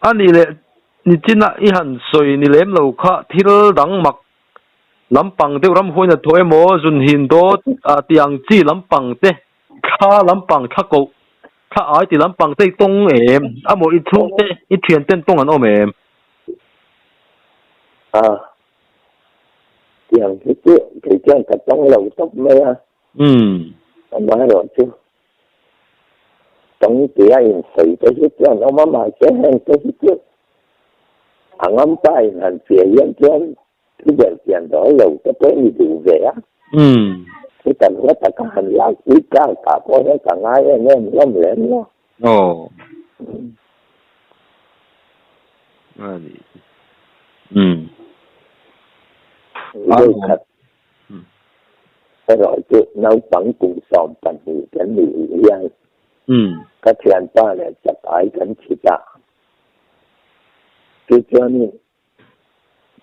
A nih leh nichina i han sawi ni lem lo kha thil dang mak lampang deuh ramhuai na thaw emaw zunhin dawt tih ang chi lampang te thla lampang thla koh thla ai ti lampang te i tawng em? A maw i chhungte i thianten tawng an awm em? A, tiang hi chu kei chuan ka tawng lo tawp mai a. Umm. Amaherawhchu Tawng tia insawi te hi chuan awm a, mahse heng te hi chu a ngampa in han fiah hian chuan thu ber pian dawl lo te pawh ni duh ve a. Thu tam hla taka han lak pui tlak tah pawh hian ka ngai em em hlawm lem lo. Aw. A ni. Umm. Vawikhat Erawh chu naupang kum 12 kan nih hian ka thianpa leh chakai kan chhit a. Chu chuanin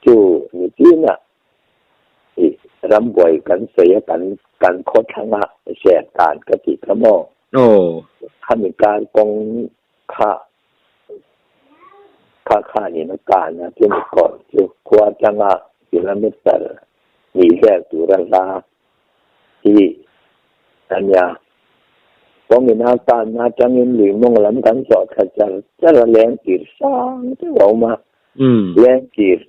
chu ni chinah i rambuai kan sawi a kan kan khawthlanga hriat dan ka tih kha maw? Khami kar kawng kha Kha khanin a kan a, chumi kawr chu khua atanga kilometre hnih vel tura hla hi a nia. Kawngin a kanna atangin lui mawng lam kan zawh thla char char a, leng kir sang deuh a awm a, leng kir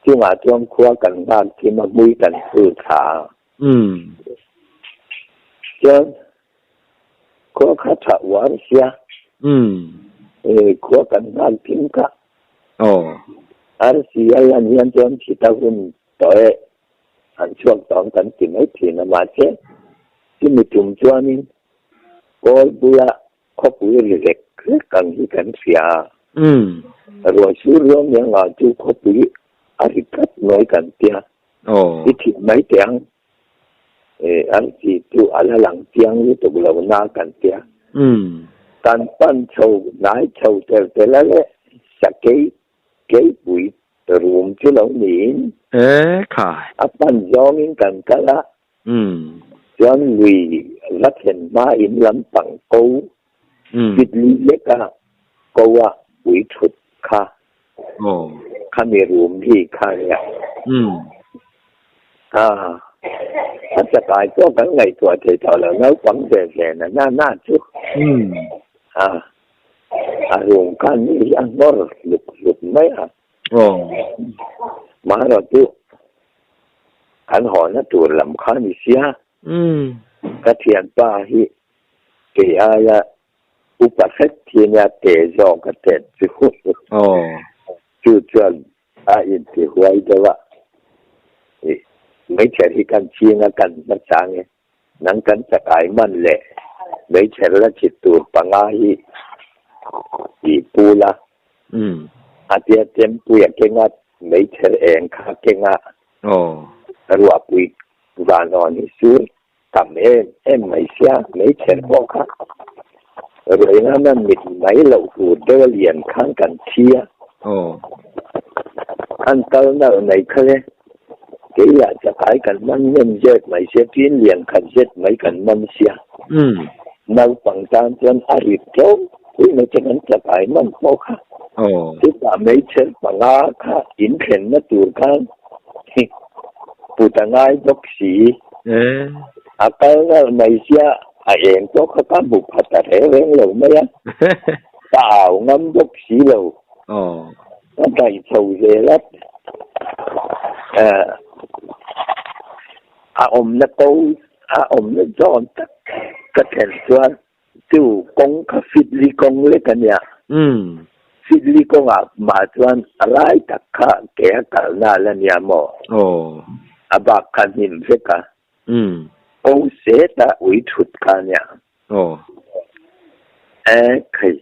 chungah chuan khua kan nghak thim a, hmui kan phul thla a. Chuan Khua kha tha uar sia. E khua kan nghak thim kha. Arsi a lan hian chuan chhita hun tawh e an chhuak tawh ang kan ti mai thin a mahse chumi tum chuanin kawl bula khawpui ri rek rek ang hi kan hria a. Ruai sur ruang hian ah chu khawpui a ri tlat mai kan tia. I thih mai teh ang. An tih chu a la lang chiang lutuk lo na kan tia. Kan pan chho hnai chho tel tel a le sakei keipui rum chu lo niin a pan zawngin kan kal a, chuan lui va thlen hma in lampang ko fitli leka ko a pui thut kha Khami room hi kha nia. A a chakai pawh kan ngaihtuah thei tawh lo naupang ve ve na na na chu. A a room khan mi hi a nghawr hluk hluk mai a. Marawh chu kan hawhna tur lam kha ni sia. Ka thianpa hi kei aia Upa hret hi nia te zawk a tet chu. Chu chuan a inti huai deuh a, Hmeichher hi kan ching a kan hmachang e, nang kan chakai man leh hmeichher la chhit tur panga hi i pu la. A tia chempui a keng a, hmeichher eng kha a keng a, ruahpui vanawn hi sur Tam em em mai sia, hmeichher pawh kha Ruainghana mit mai loh tur deuh a lian khan kan thi a. An kal nalh mai kha le, kei lah chakai kan man hnem zet mai sia, tin lian khat zet mai kan man sia. Naupang tan chuan a rit tlawm pui mai che kan chakai man pawh kha. Chutah hmeichher panga kha inthlenna tur khan put a ngai bawk si. A kal nalh mai sia, a eng pawh kha ka hmu pha ta reng reng lo mai a, ka au ngam bawk si lo. Ka daih chho zel a, a awmna ko, a awmna zawn tak ka thlen chuan Chu kawng kha Fidli kawng lek a nia. Fidli kawngah mah chuan a lai tak kha ke a kalna a la nia maw? A bak kha hnim vek a. Ko set a ui thut kha a nia. E khai,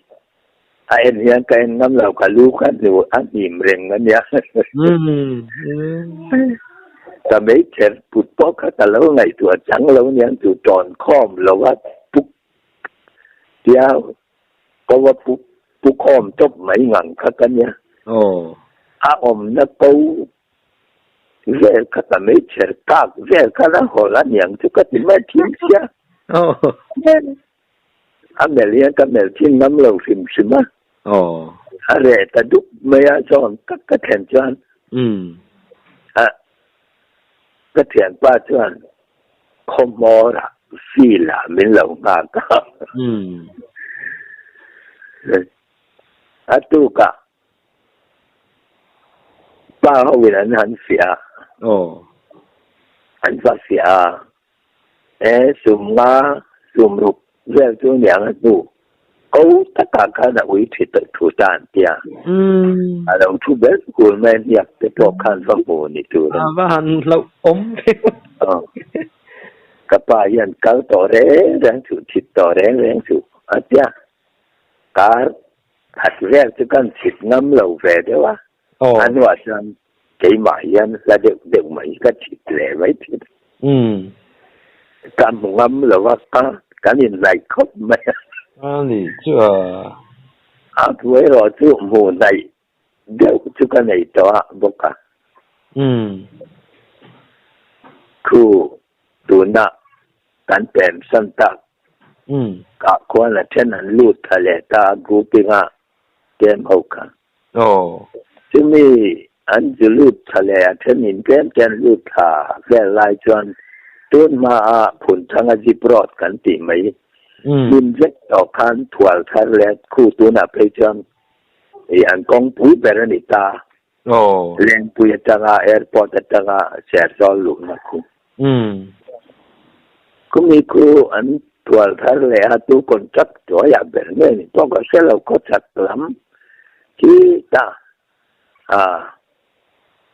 a en hian ka en ngam lo, ka lu kha hnu a hnim reng a nia. Ka meichher put pawh kha ka lo ngaihtuah chang lo niang chu tawn khawm lo a puk tia ko a puk pu khawm tawp mai ngang kha ka nia. A awmna ko vel kha ka meichher kak vel kha la hawlh a niang chu ka ti mai thin sia. A melh hian ka melh thin ngam lo hrim hrim a. A reh ta dup mai a, zawn tak ka thlen chuan a ka thianpa chuan khawhmawrah field ah min lo nghak a. A tukah pa ho in an han fiah a. An va fiah a. E sum nga sum ruk vel chu niang a hnu ko takah khan a ui thi tawh thu ta an tia. A lo thu ber kul mai a hniak te pawh khan va hmu ni tur a ni. A va han hlauh awm ve. Ka pa hian kal tawh reng reng suh, thit tawh reng reng suh a tia. Kar khat vel chu kan chhit ngam lo ve deuh a. A hnuah chuan keimah hian hla deuh deuh mai ka chhit leh mai thin. Ka hmu ngam lo a, kan inhnaih khawp mai a. A nih chu a. A thu erawh chu hmuh hnaih deuh chu ka nei tawh a bawk a. Thu tuna kan pemsan tak kah khuan a then an lut tha leh ta a grouping a tlem ho kha. Chumi an zu lut tha leh a then in tlem te an lut thla vel lai chuan tun hma a Phunthanga zip road kan tih mai hlim vek tawh khan thual thar leh khu tunah phei chuan ih an kawngpui ber a ni ta. Lengpui atanga airport atanga Serzawl luhna khu. Khumi khu an tual thar leh a tu contract tuaiah ber nge ni pawh ka hre lo khawchhak lam khi ta a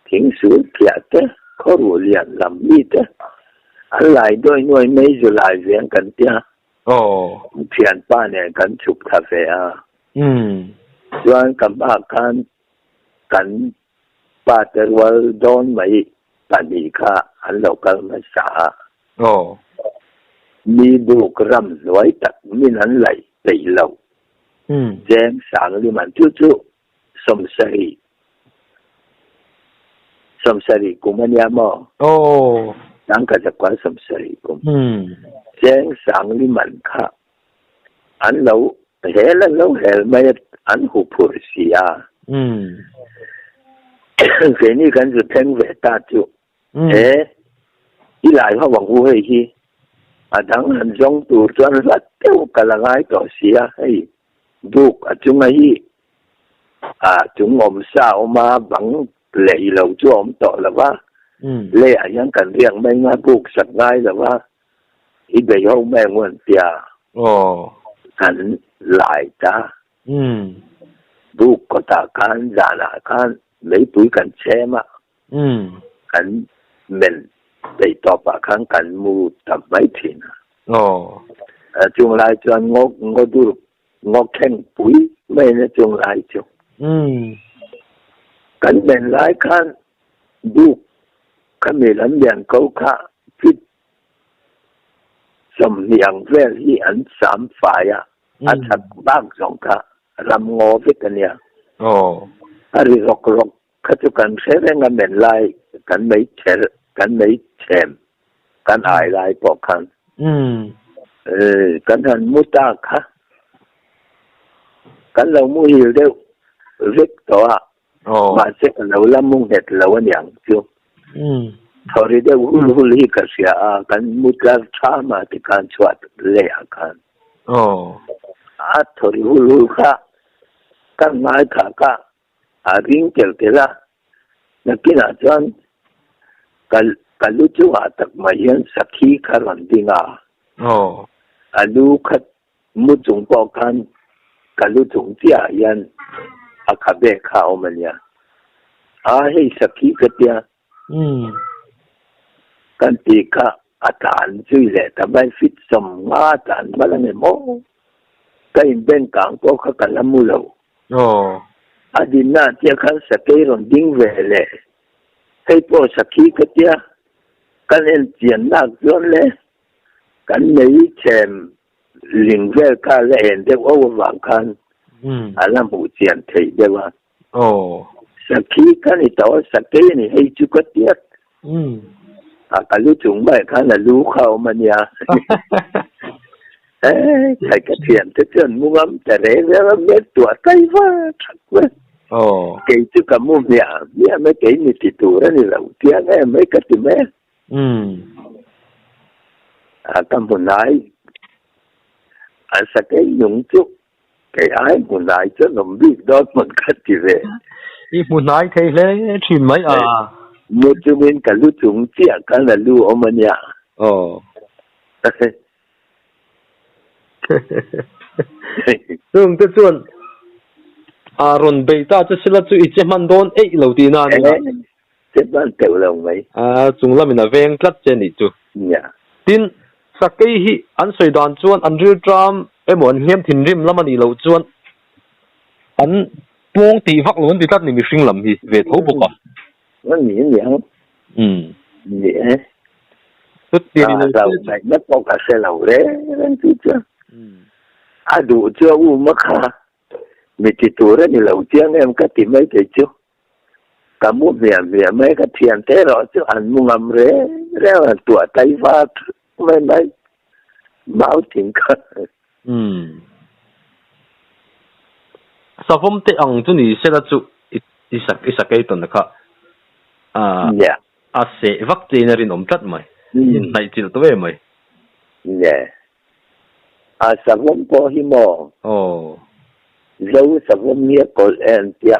thingsul phiah te khawruh lian lam mi te an lai dawi nuai mai zu lai veng kan tia thianpa nen kan chhuk thla ve a chuan ka hmaah khan Kan pate rual dawn mai pahnih kha an lo kal hmasa a. Mi buk ram hnuai tak min an laih peih lo. Cheng Sangliman chu chu sawmsarih sawmsarih kum a nia maw? Tangka zakual sawmsarih kum. Cheng Sangliman kha An lo hel an lo hel mai a, an hu phur si a. Keini kan zu thleng ve ta chu he i lai ho ang u hei hi a dang han zawng tur chuan hlat deuh ka la ngai tawh si a, hei buk a chunga hi a chung awm sa a awm a, bang leh i lo chu a awm tawh lo va, leiah hian kan riak mai nga buk sak ngai lo va. I bei ho mai ang u an tia. Kan lai ta. Buk kawtah khan zanah khan meipui kan chhem a. Kan men peih tawpah khan kan mu ta mai thin a. Chung lai chuan ngaw ngaw dur ngaw kheng pui mai na chung lai chu. Kan men lai khan buk khami lam lian ko kha fit 20 ang vel hi an sam fai a, a chak bak zawng kha ram ngaw vek a nia. A ri rawk rawk kha chu kan hre reng a men lai kan mei cher kan mei chhem kan ai lai pawh khan kan han mu ta kha kan lo muhil deuh vek tawh a. Mahse ka lo la mu nghet lo a niang chu. Thawri deuh hul hul hi ka hria a, kan mu tlar tha mah ti khan chhuah leh ah khan. A thawri hul hul kha ka ngaithla kha a ring tel tel a, nakinah chuan ka ka lu chungah tak mai hian sakhi kha rawn ding a. A lu kha Mu chung pawh khan ka lu chung chiah hian a khabe kha a awm a nia. A hei sakhi ka tia. Kan tih kha a tlan zui leh ta mai fit 50 a tlan hmal a nge maw? Ka inbeng kang pawh kha ka la mu lo. A dinna ah chiah khan sakei rawn ding ve leh hei pawh sakhi ka tia. Kan en chian nak chuan le Kan nei chhem ling vel kha la en deuh auh avang khan a la hmuh chian theih deuh a. Sakhi ka ni tawh a, sakei a ni hei chu ka tiat. A ka lu chung mai khan a lu kha a awm a nia. Khai ka thian te chuan mu ngam ta reng reng a hmel tuah tai va that mai. Kei chu ka mu hmiah hmiah mai kei ni ti tur a ni lo chiang em mai ka ti mai a. A ka hmu hnai a sakei nung chu kei ai hmu hnai chuan awm bik dawn hmun ka ti ve. I hmu hnai thei hle thin mai a. Mu chungin ka lu chung chiah khan a lu awm a nia. Chung te chuan a rawn bei ta che sila chu i che hman dawn eih lo tihna a nia. Che hman teuh lo mai. A chung lamin a veng tlat che nih chu. Nia. Tin, sakei hi an sawi dan chuan an rilṭam emaw an hliam thinrim lam a nih loh chuan an pawng tih vak lo an ti tlat ni mihring lam hi ve tho bawk a. A ni aniang. Ni e. Chutiang in A hlau ngaihna pawh ka hre lo reng reng chu chuan. A duh chu a um a kha. Mi ti tur a ni lo chiang em ka ti mai thei chu. Ka mu hmiah hmiah mai ka thian te erawh chu an mu ngam reng reng a tuah tai va thut mai mai. Mau thing kha. Savawm te ang chu ni sela chu i sak i sakei tawn kha a seh vak che in a rinawm tlat mai. I inhnaih chilh tawh em mai. Nia. A savawm pawh hi maw? Aw. Zo savawm hi a kawlh em tia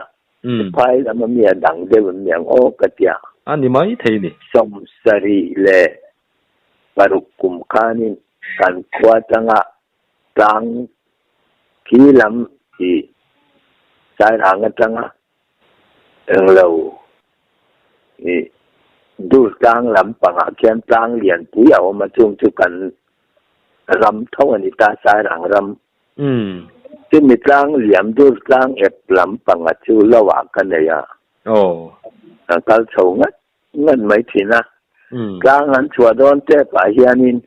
phai lama mi a dang deuh em niang aw ka tia. A ni mai thei ni. 76 kum khanin kan khua tanga tlang khi lam i Sairang atanga englo i dur tlang lam pangah khian tlang lianpui a awm a, chung chu kan ram tho a ni ta, Sairang ram. Chumi tlang liam dur tlang ep lam panga chu lo ah ka nei a, kan kal chho ngat ngan mai thin a, tlang an chhuah dawn tep ah hianin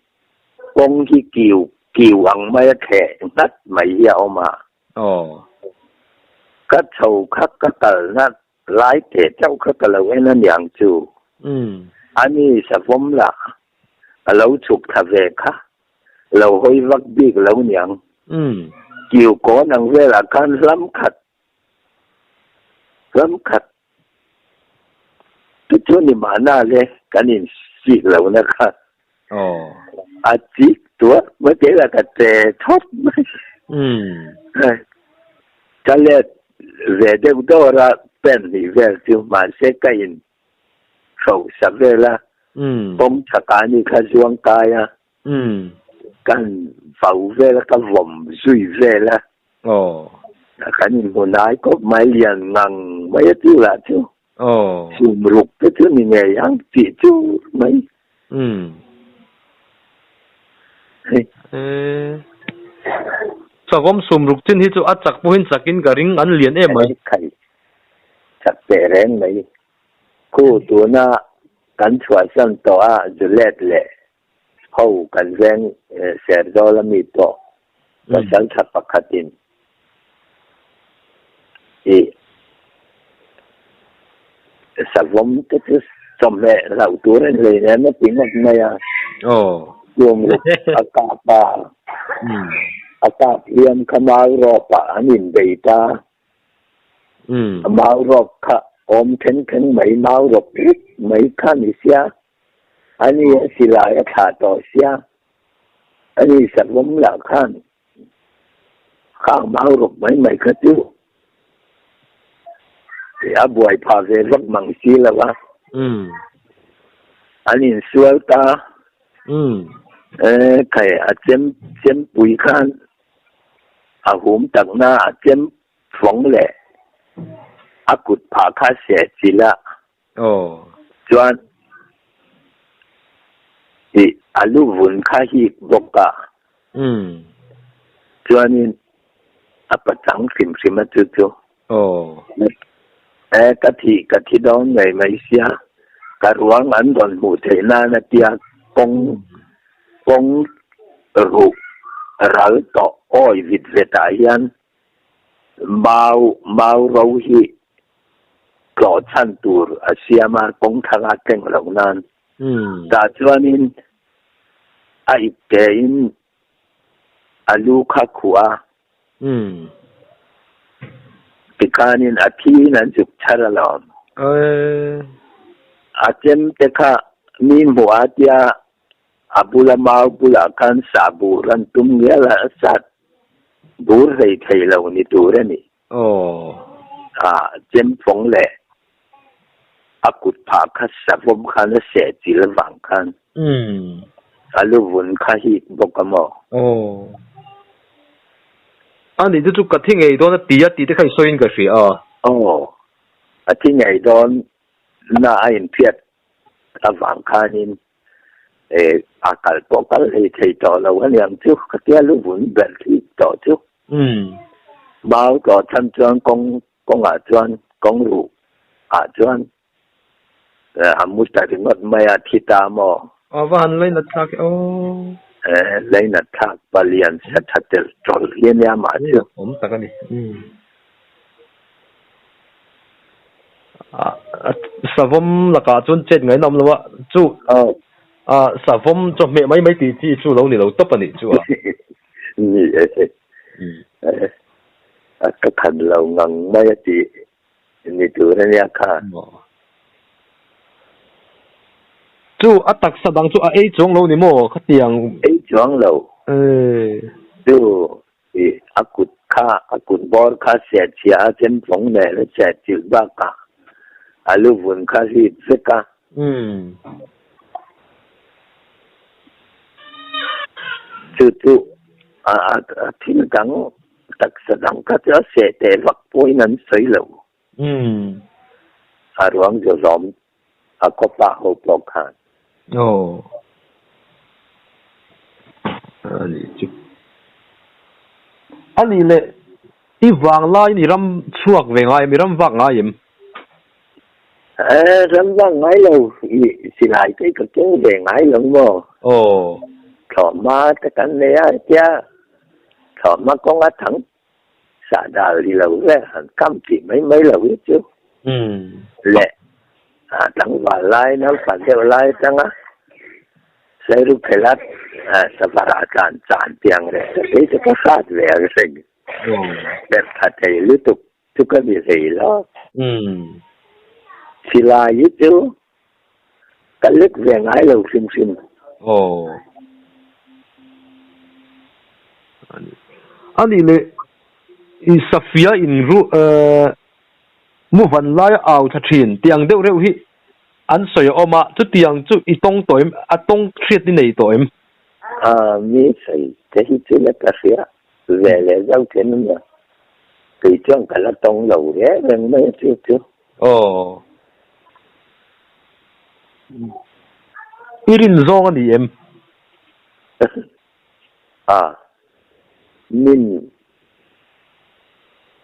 kawng hi kiu kiu ang maia thleh nghat mai hi a awm a. Ka chho kha ka kalna lai teh chauh kha ka lo en a niang chu. Ani savawm lah a lo chhuk thla ve kha, lo hawi vak bik lo niang. Kiu kawn ang velah khan hlam khat hlam khat Chu chu ni mahna le kan in sik lo na kha a chik tuar mai kei lah ka che thawt mai. Ka let ve deuh dawr a pen hnih vel chu mahse ka in hroh sa vel a kawng chhakah ni kha zuang kai a kan vau vel a ka vawm zui vel a. Aw. Kan inhmu hnai khawp mai lian ngang mai a chu lah chu. Aw. Sum ruk te chu ni ngei ang tih chu mai. Umm. E. Savawm sum ruk chin hi chu a chak pawhin chakin ka ring an lian em mai. Khai chak teh reng mai. Khu tuna kan chhuahsan tawh a Juliet leh Ho kan veng Serzawl a mi pawh pasal tha pakhatin i savawm te chu chawhmeh hlauh tur a ni hleinem a ti ngawt mai a. Kum ruk a kap a, a kap hliam kha mau rawpah an inbei ta. Mau rawp kha awm then then mai, mau rawp rik mai kha ni sia. A ni a silai a thlah tawh sia, a ni savawm lah khan khang mau ruk mai mai kha chu a buai phah ve vak mang si lo a, an insual ta, e khai a chem chempui khan a hum takna a chem fawng leh a kut phah kha seh chilh a. Aw. Chuan i a lu vun kha hik bawk a. Umm. Chuanin a pachang hrim hrim a chu chu. Aw. E ka thi ka thi dawn ngei mai sia, ka ruang an rawn hmuh theih nan a tia kawng kawng ruh ral tawh awi vit vet ah hian mau mau ro hi tlawh chhan tur a siam a, kawng thlang a keng loh nan. Tah chuanin a ip tein A lu kha khuh a. Umm. Tikhanin a thiin an zuk chhar alawm. Ae. A chem te kha mi hmuh a tia a bula mau bulah khan sah bur an tum ngial a, a sat bur hlei thei lo ni tur a ni. Aw. A chem fawng leh a kut phah kha savawm khan a seh chil avang khan a lu vun kha hik bawk a maw? Aw. A nih chu chu ka thi ngei dawn a ti a tih te kha i sawiin ka hria a. Aw. A thi ngei dawn na a inphiat avang khanin a kal pawh kal hlei thei tawh lo a niang chu ka tia lu vun ber thik tawh chu. Mau tawh chhan chuan kawng kawngah chuan kawng ruh ah chuan a mu ta ringawt mai a thi ta maw? A va han lei nat thlak e aw. Lei nat thlak palian sa tha telh tawlh hi a nia mah chu. Awm tak a ni. Savawm lakah chuan chet ngaihna awm lo a, chu savawm chawhmeh mai mai tih chi chu lo ni lo tawp a nih chu a. Ni e, a ka khan lo ngang mai a tih ni tur a nia kha. Chu a taksa dang chu a ei chuang lo ni maw khatiang? Ei chuang lo. Chu Ih, a kut kha, a kut bawr kha seh chhia a chem fawng nen a seh chilh bakah a lu vun kha hlip vek a. Chu chu a a thil dang, taksa dang kha chu a seh teh vak pawhin an sawi lo. A ruang zawzawm a khawpa ho pawh khan. Aw. A nih chu. A nih leh i vang laiin i ram chhuak ve ngai em? I ram vak ngai em? Eh, ram vak ngai lo. I silai te ka keng ve ngai lo maw? Aw. Thlawhhma te kan nei a tia. Thlawhhma kawnga thang Sahdal ni lo ve han kam tih mai mai lo hi chu leh a tlangval lai naupan deuh lai atanga Sairu Phelat Savara tlan chan tiang reh te phei chu ka hrat ve ang reng ber tha thei lutuk chu ka ni hlei lo. Silai hi chu ka lek ve ngai lo hrim hrim. Aw. A nih leh i Safia in ru mu van laia au thla thin tih ang deuh reuh hi an sawi a awm a, chutiang chu i tawng tawh em? A tawng hriat i nei tawh em? A, mi sawi te hi chu la ka hria ve leh zauh thin a nia. Kei chuan ka la tawng lo reng reng mai a chu chu. Aw. I rin zawng a ni em? A, min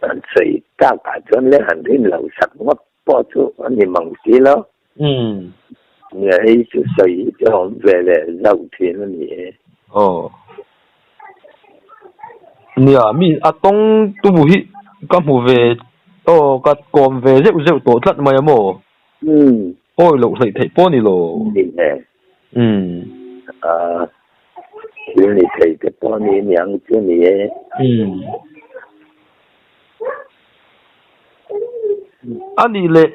han sawi takah chuan le han rin lo sak ngawt pawh chu a ni mang si lo. Nia hei chu sawi hi chu a awm ve leh zauh thin a ni e. Aw. Nia, mi a tawng tu hi ka hmu ve, aw ka kawm ve zeuh zeuh tawh tlat mai a maw? Awi loh hleih theih pawh a ni lo. Ni e. A, thil ni thei te pawh ni niang chu ni e. A nih leh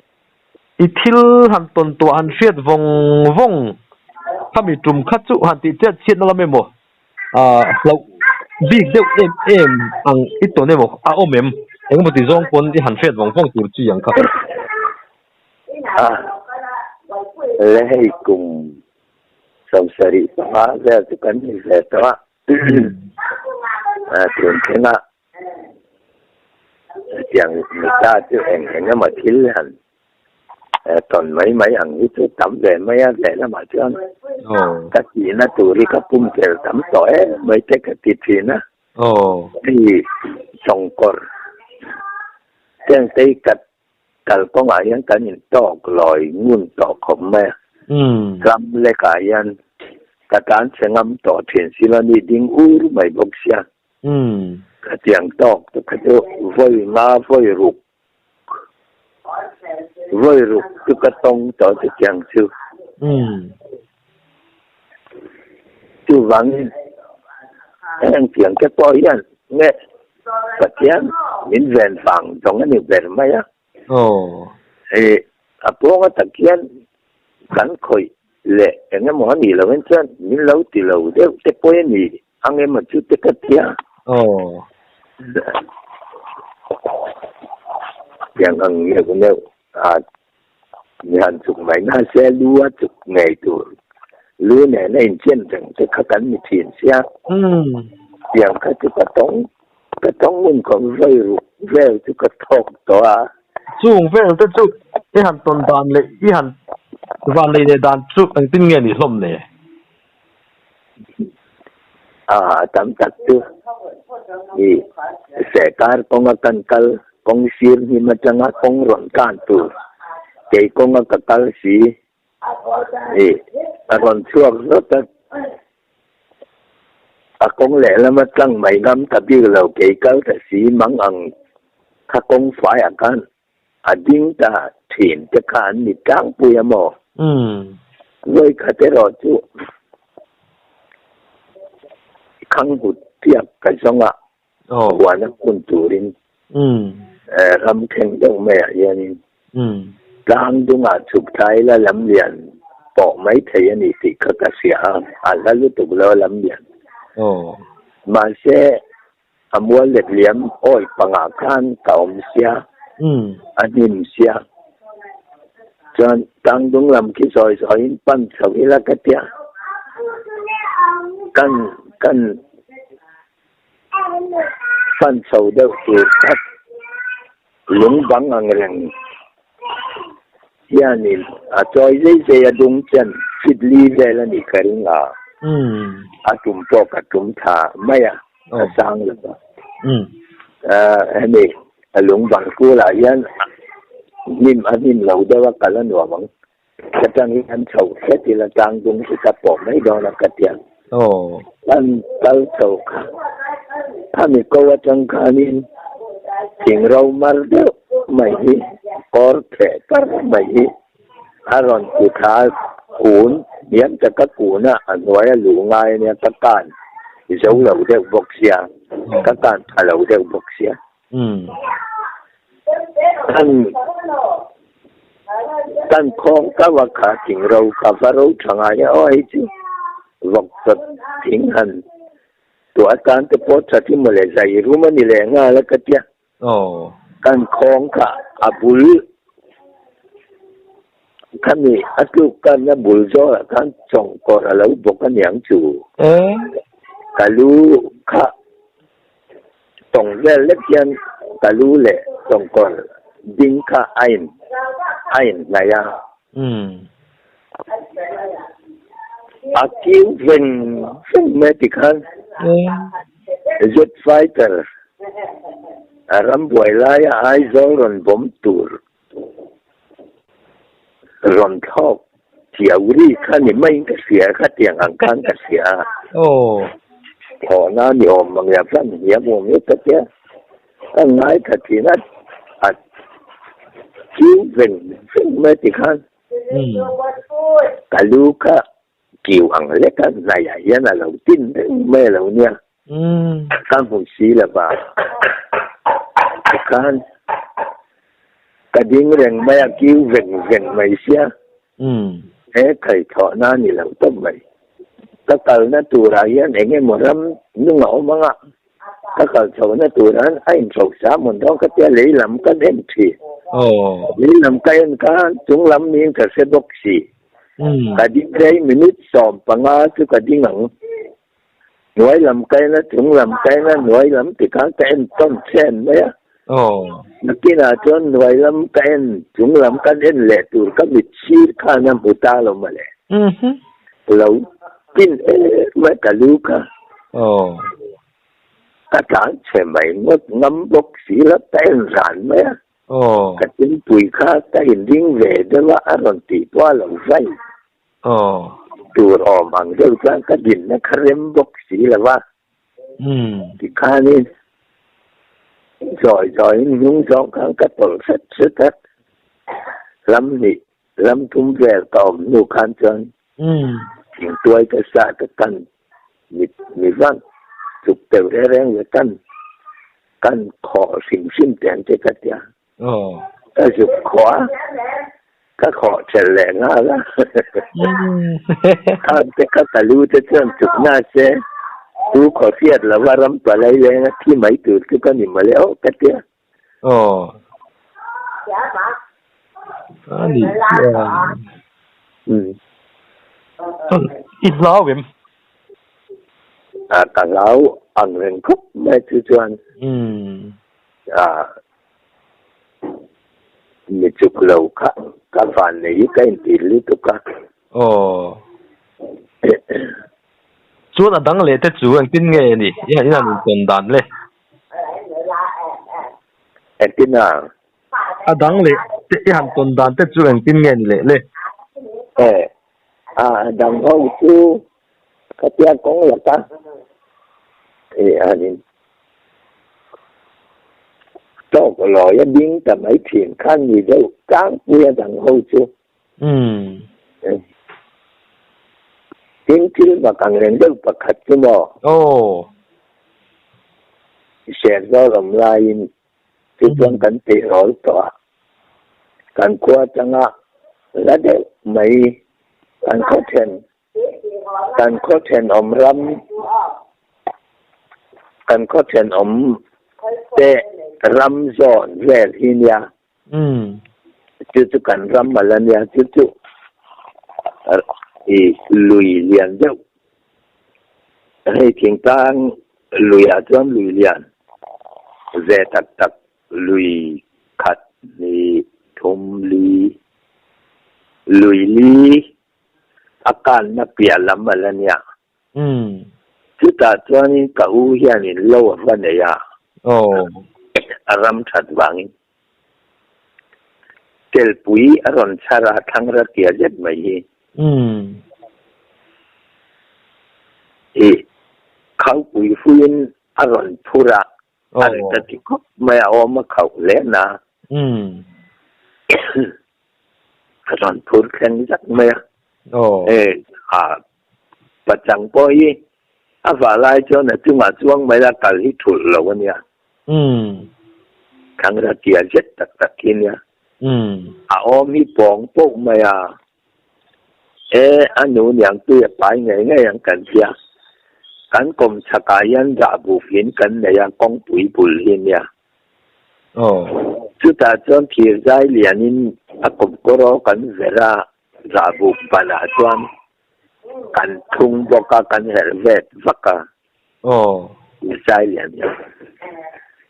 I thil han tawn tuah han hriat vawng vawng khami tum kha chu han tih chiat chhiatna lam emaw ah hlauh bik deuh em em ang i tawn emaw a awm em? Engemaw ti zawng pawn i han hriat vawng vawng tur chi ang kha. A le hei kum 75 vel chu kan ni ve tawh a, tun thlengah Hetiang mita chu eng eng emaw thil han tawn mai mai ang hi chu tam ve mai a, lehlamah chuan ka tihna tur hi ka pum tel tam tawh em mai te ka ti thin a. Hei chawngkawr chengte hi ka Kalkawngah hian kan intawk lawi ngun tawh khawp mai a, ram lekah hian ka tlan chhe ngam tawh thin si lo ni ding ur mai bawk sia. Khatiang tawk te kha chu vawi nga vawi ruk vawi ruk chu ka tawng tawh chutiang chu. Chuvangin. Heng tiang te pawh hian nge Pathian min ven vang zawng a ni ber mai a. Hei a pawnga tak hian kan khawih leh eng emaw a nih loh in chuan min lo ti lo deuh te pawh a ni ang emaw chu te ka tia. Tiang ang neuh neuh a mi han chuk mai na se lu a chuk ngei tur lu nen a inchen reng te kha kan ni thin sia. Tiang kha chu ka tawng ka tawng ngun khawp vawi ruk vel chu ka thawk tawh a. Chung vel te chu i han tawn dan leh i han van lei leh dan chu engtin nge ni hlawm le? A tam tak chu i sehkar kawnga kan kal kawng sir hnim atanga kawng rawn tan tur kei kawnga ka kal si i a rawn chhuak zawt a, a kawng lehlama tlang mai ngam ta bik lo kei kal ta si mang ang kha kawng faiah khan A ding ta thin te kha an ni tlangpui a maw? Vawi khat erawh chu khang hut piak ka zawng a, huan a hmun turin ram thleng deuh maiah hianin tlang dungah chhuk thla ila lamlian pawh mai thei a ni tih kha ka hria a, a hla lutuk lo a lamlian. Mahse, A mual let liam awi pangah khan ka awm sia, a hnim sia. Chuan tangdung lam khi sawi sawiin pan chho ila ka tia. Kan kan pan chho deuh tur kha lung bang ang reng hianin a chawi zei zei a dung chuan feet li vel a nih ka ring a, a tum pawh ka tum tha mai a, a sang lo va. Hemi a lung bang kulah hian hnim a hnim lo deuh a kal a nuam ang. Ka tang hian chho hret ila tlang dung hi ka pawh mai dawn a ka tia. Kan kal chho kha khami ko atang khanin thing ro mar deuh mai hi kawr theh par mai hi a rawn ti thla kun hniam taka kun a a hnuai a luh ngai ania ka kan zo lo deuh bawk sia ka kan tha lo deuh bawk sia. Kan kan khawng kau a kha thing ro kha va ro tha ngai a aw hei chu vawk chawt thing han tuah atan te pawh tha thi mawle zai rum a ni leh nghal a ka tia. Kan khawng kha a bul khami a tluk kanna bul zawlah khan chawngkawr a lo bawk a niang chu. Ka lu kha Tawng vel lek hian ka lu leh tawngkawr ding kha a in a inhnaih a. A kiu veng veng mai tikhan Jet fighter a rambuai laia Aizawl rawn bawm tur rawn thlawk chiau ri kha ni maiin ka hria khatiang ang khan ka hria a. Thawhna ni awm mang ya hlan hiam awm e ka tia ka ngaithla thin a a chiu veng veng mai tikhan ka lu kha kiu ang lek a hnaiah hian a lo tin reng mai a lo nia. Ka hmu si lo va, tikhan ka ding reng mai a, kiu veng veng mai sia, he khaithawhna a ni lo tawp mai. Ka kalna turah hian eng emaw ram nung a awm ang a, ka kal chhohna turah hian a inhrosa mawn dawn ka tia lei lam kan en thin. Lei lam ka en khan chung lam niin ka hre bawk si. Ka ding rei minute 15 chu ka ding ang. Hnuai lam ka en a, chung lam ka en a, hnuai lam ti khan ka en tawn chhen mai a. Nakinah chuan hnuai lam ka en, chung lam kan en leh tur ka mit sir khan a hmu ta lo mawle. Lo tin em mai ka lu kha. Ka tlan chhe mai ngawt ngam bawk si lo, ka en ran mai a. Ka tumpui kha ka inring ve deuh a, a rawn tih pawh a lo vai. Tur awm ang deuh chuan ka dinna kha rem bawk si lo va, tikhanin zawi zawiin hnung zawng khan ka tawlh hret hret a, ram hnih ram thum vel ka awm hnu khan chuan thingtuai ka sat a, kan mi vang. chuk teuh reng reng ve kan kan khawh hrim hrim teh ang che ka tia. Ka zuk khawh a, ka khawh ṭhelh leh nghal a. Khang te kha ka lu te chuan chuk na se, tu khaw hriat lova ram palai leng a thi mai tur chu ka ni mawle aw ka tia. Aw. A nih chuan. Chuan i hlau em? A ka hlau ang reng khawp mai chu chuan. A mi chuk lo kha ka van nei hi ka inti lutuk a. Aw. Chuan a dang leh te chu engtin nge ni? I han intawn dan le? Engtin a? A dang leh te i han tawn dan te chu engtin nge ni leh le? E, a dang ho chu ka tia kawng laka e han in tawk lawi a ding ta mai thin khan ni deuh tlangpui a dang ho chu. Umm. Tin thil mak ang reng deuh pakhat chu maw? Aw. Serzawl awm laiin chu chuan kan tihrawl tawh a, kan khua atanga la deuh mai kan khaw then kan khaw thenawm ram kan khaw thenawm te ram zawn vel hi nia. Umm. Chu chu kan ram a la nia, chu chu i lui lian deuh. Hei thingtlang luiah chuan lui lian ve tak tak lui khat hnih thum li lui li a kanna piah lam a la nia. Umm. Chutah chuanin ka u hianin lo a va nei a. Aw. A ram that vangin Telpui a rawn chhar a, thlangra tia zet mai hi. Umm. I khaupui hruiin a rawn phur a, a ri ta ti khawp mai a, awm a khauh hle na. Umm. A rawn phur thleng zak mai a. Aw. E, a pachang pawh hi a vah lai chuan a chungah chuang mai la kal hi thulh lo a nia. Umm. Thlangra tia zet tak tak hi nia. Umm. A awm hi pawng poh mai a. E, a nu niang tui a pai ngei ngei ang kan tia. Kan kawm chhakah hian dah bufin kan nei a, kawngpui bul hi nia. Aw. Chutah chuan thir zai lianin a kawmkawr aw kan ver a, dah buk banah chuan kan thlung bawk a, kan herh vet vak a. Aw. Zai lian hian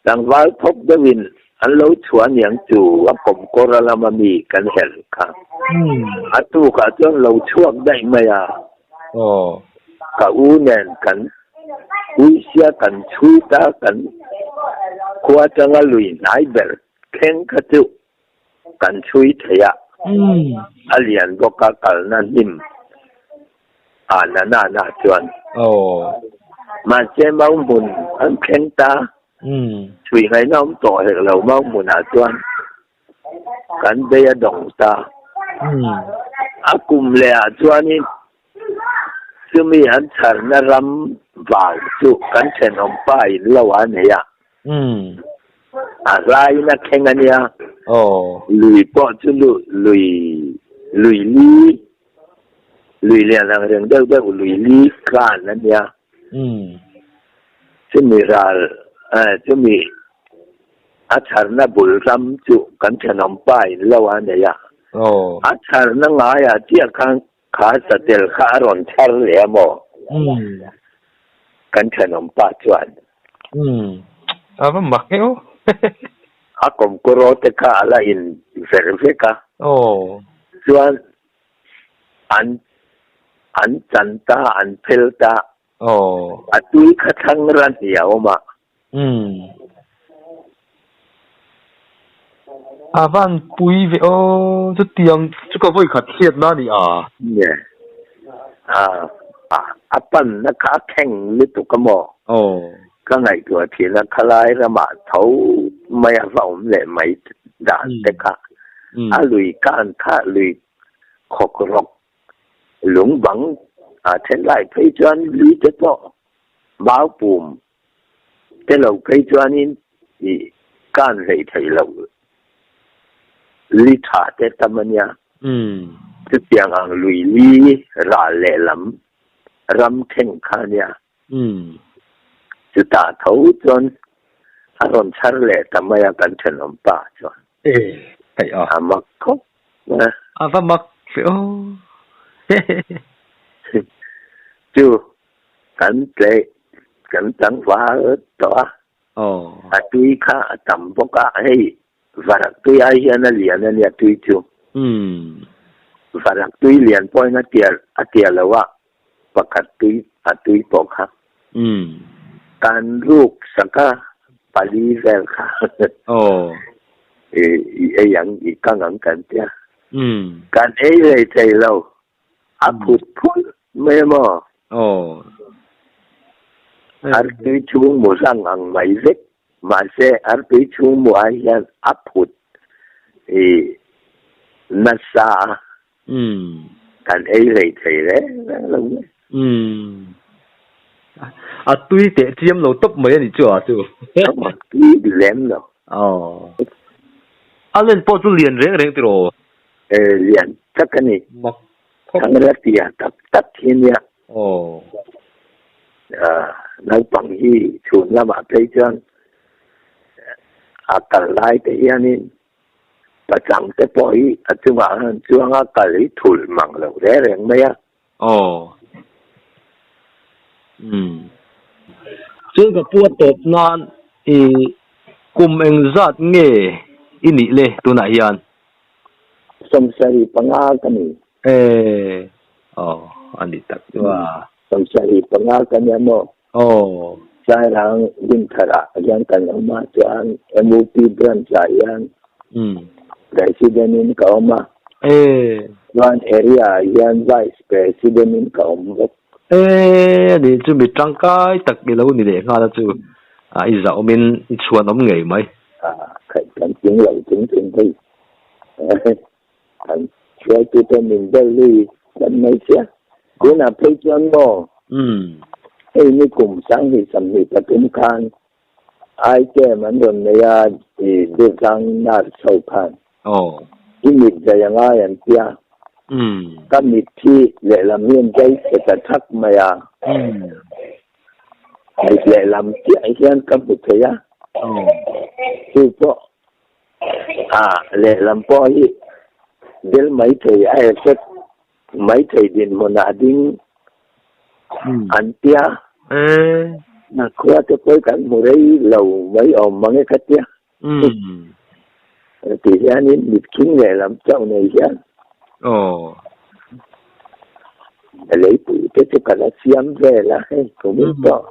tlangval thawk deuhin an lo chhuah aniang chu a kawmkawr a lama mi kan herh kha. A tukah chuan lo chhuak daih mai a. Aw. Ka u nen kan uisia kan chhui ta kan khua atanga lui hnai ber thleng kha chu kan chhui thei a. A lian bawk a kalna hnim ah na na na chuan. Aw. Mahse mau hmun an thleng ta. Chhui ngaihna awm tawh hek lo mau hmunah chuan. Kan bei a dawng ta. A kum leh ah chuanin chumi an chharna ram vau chu kan thenawm pa in lo a nei a. A hlaiin a thleng a nia. Lui pawh chu lui lui li lui lian ang reng deuh deuh lui li tlan a nia. Chumi ral chumi A chharna bul ram chu kan thenawm pa in lo a nei a. A chharna ngaiah chiah khan kha satel kha a rawn chhar leh a maw? Kan thenawm pa chuan. Umm. A va mak e aw. A kawmkawraw te kha a la in ver vek a. Chuan an an chan ta, an phel ta. A tui kha thlang ran hi a awm a. Umm. A van pui ve aw, chutiang chu ka vawi khat hriat na ni a. Nge. A a pan na kha a thleng lutuk a maw? Aw. Ka ngaihtuah thin a, khalai ramah tho mai a va awm leh mai dan te kha. A lui kan kha lui khawk rawk lung bang a then lai phei chuan lui te pawh. Mau pum te lo phei chuanin i kan hleih theih loh li tha te tam a nia. Chutiang ang lui li ral lehlam ram thleng kha a nia. Chutah tho chuan a rawn chhar leh ta mai a kan thenawm pa chuan. A mak khawp mai a. A va mak fe aw. Chu kan tleh kan tlangval tawh a. A tui kha a tam bawk a, hei varak tui ai hian a lian a nia tui chu. Varak tui lian pawhin a tia a tia lo a, pakhat tui a tui pawh kha. Kan ruk sak a pali vel kha i ei ang i kang ang kan tia. Kan ei hlei thei lo. A phut phut mai a maw? Aw. Artui chhung mu hrang ang mai vek. Mahse, artui chhung mu ai hian a phut i nasa a. Kan ei hlei thei reng reng lo mai. A tui teh chiam lo tawp mai a nih chu a chu. A tui lem lo. Aw. A len pawh chu lian reng reng tiraw? Lian tak a ni. Mak khawp. Thang tia tak tak hi nia. Aw. Naupang hi chhun lamah phei chuan a kal lai te hianin pachang te pawh hi a chungah hian chuang a kal hi thulh mang lo reng reng mai a. Aw. Umm. Chuan ka pu a tawp nan i kum engzat nge i nih le tunah hian? 75 ka ni. E. Aw, a ni tak chu a. 75 ka nia maw? Aw. Sairang Dinthar ah hian kan awm a, chuan MUP branch ah hian President in ka awm a. E. Chuan area ah hian Vice President in ka awm bawk. E, a ni chu mi tangkai tak i lo ni leh nghal a chu. I zahawmin i chhuanawm ngei mai. Khaih kan tling lo chung chung hei. Kan hruaitute min bel lui tlat mai sia. Tunah phei chuan maw? Hei ni kum 2023 khan item an rawn nei a i Durtlang nurse ho khan. I mit zai a ngai an tia. Ka mit hi lehlam hi an zai chhe ta thak mai a. Mit lehlam chiah hian ka hmu thei a. Chu pawh A lehlam pawh hi bel mai thei a effect mai thei dinhmunah a ding an tia. Khua te pawh kan hmu rei lo mai awm mang e ka tia. Ti hianin mitkhing lehlam chauh nei hian leipui te chu ka la siam vel a hei kumin pawh.